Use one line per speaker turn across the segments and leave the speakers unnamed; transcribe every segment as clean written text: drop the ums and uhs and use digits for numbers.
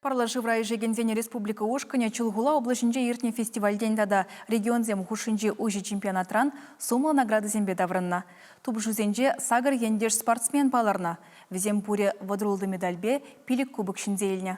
Пӑрлӑ шывра ишекенсен республика ушкӑнӗ Чулхула облаҫӗнче иртнӗ фестивальтен тата регионсем хушшинчи уҫӑ чемпионатран сумлӑ наградӑсемпе таврӑннӑ. Тупӑшусенче сакӑр ентеш-спортсмен палӑрнӑ. Вӗсем пурӗ 36 медальпе пилӗк кубок ҫӗнсе илнӗ.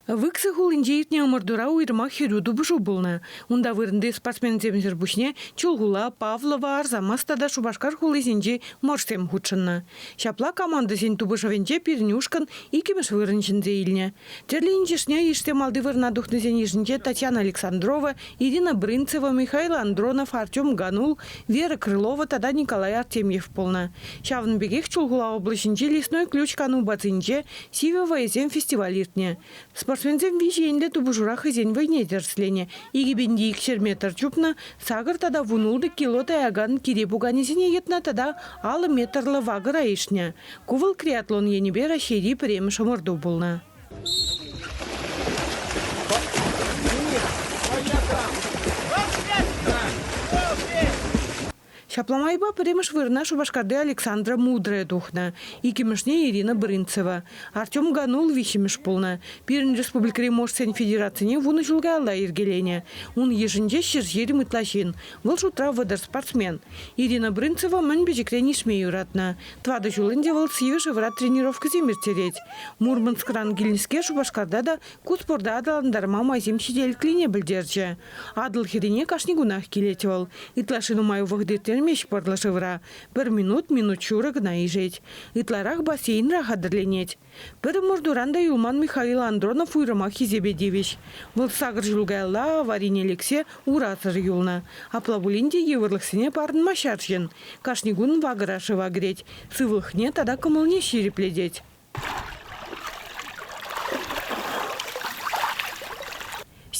Выкса хулинче иртнӗ ӑмӑртура уйрӑмах хӗрӳ тупӑшу пулнӑ. Унта вырӑнти спортсменсемсӗр пуҫне Чулхула, Павлово, Арзамас тата Шупашкар хулисенчи моржсем хутшӑннӑ. Ҫапла командӑсен тупӑшӑвӗнче пирӗн ушкӑн иккӗмӗш вырӑн ҫӗнсе илнӗ. Тӗрлӗ инҫӗшне ишсе малти вырӑна тухнисен йышӗнче Татьяна Александрова, Ирина Брынцева, Михаил Андронов, Артем Ганул, Вера Крылова тата Николай Артемьев пулнӑ. Ҫавӑн пекех Чулхула облаҫӗнчи Лесной ключ кану базинче Сивӗ вӑйӑсем фестиваль иртнӗ. Спортсменсем виҫӗ енлӗ тупӑшура хӑйсен вӑйне тӗрӗсленӗ. 2200 метр чупнӑ, сакӑр тата вунултӑ кило таякан кире пуканӗсене йӑтнӑ тата 50 метрлӑ вакӑра ишнӗ. Ку вӑл триатлон енӗпе Раҫҫейри пӗрремӗш ӑмӑрту пулнӑ. Ҫапла майпа пӗрремӗш вырӑна Шупашкарти Александра Мудрая тухнӑ, иккӗмӗшне Ирина Брынцева. Артем Ганул виҫҫӗмӗш пулнӑ. Пирӗн республикӑри моржсен федерацине вунӑ ҫул каялла йӗркеленӗ. Ун йышӗнче 120 ытла ҫын, вӑл шутра 30 спортсмен. Ирина Брынцева мӗн пӗчӗкрен ишме юратнӑ. Тӑватӑ ҫул ӗнтӗ вӑл сивӗ шывра тренировкӑсем ирттерет. Мурманскран килнӗскер Шупашкарта та ку спорта аталантарма майсем ҫителӗклине пӗлтерчӗ. Атӑл хӗррине кашни кунах килет вӑл. Ытлашши нумай вӑхӑт ирттермест пӑрлӑ шывра. Пӗр минут, минут ҫурӑ кӑна ишет. Ытларах бассейнра хатӗрленет. Пӗр ӑмӑртуран та юлман Михаил Андронов уйрӑмах хисепе тивӗҫ. Вӑл сакӑр ҫул каялла аварине лексе урасӑр юлнӑ. Апла пулин те йывӑрлӑхсене парӑнмасть арҫын. Кашни кун вакӑра шыва кӗрет, сывлӑхне тата кӑмӑлне ҫирӗплетет.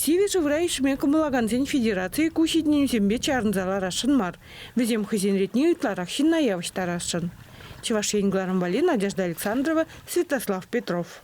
Сивӗ шывра ишме кӑмӑллакансен федерацийӗ ку ҫитӗнӳсемпе чарӑнса ларасшӑн мар. Вӗсем хӑйсен ретне ытларах ҫынна явӑҫтарасшӑн. Чӑваш Ен кӑларӑм валли Надежда Александрова, Святослав Петров.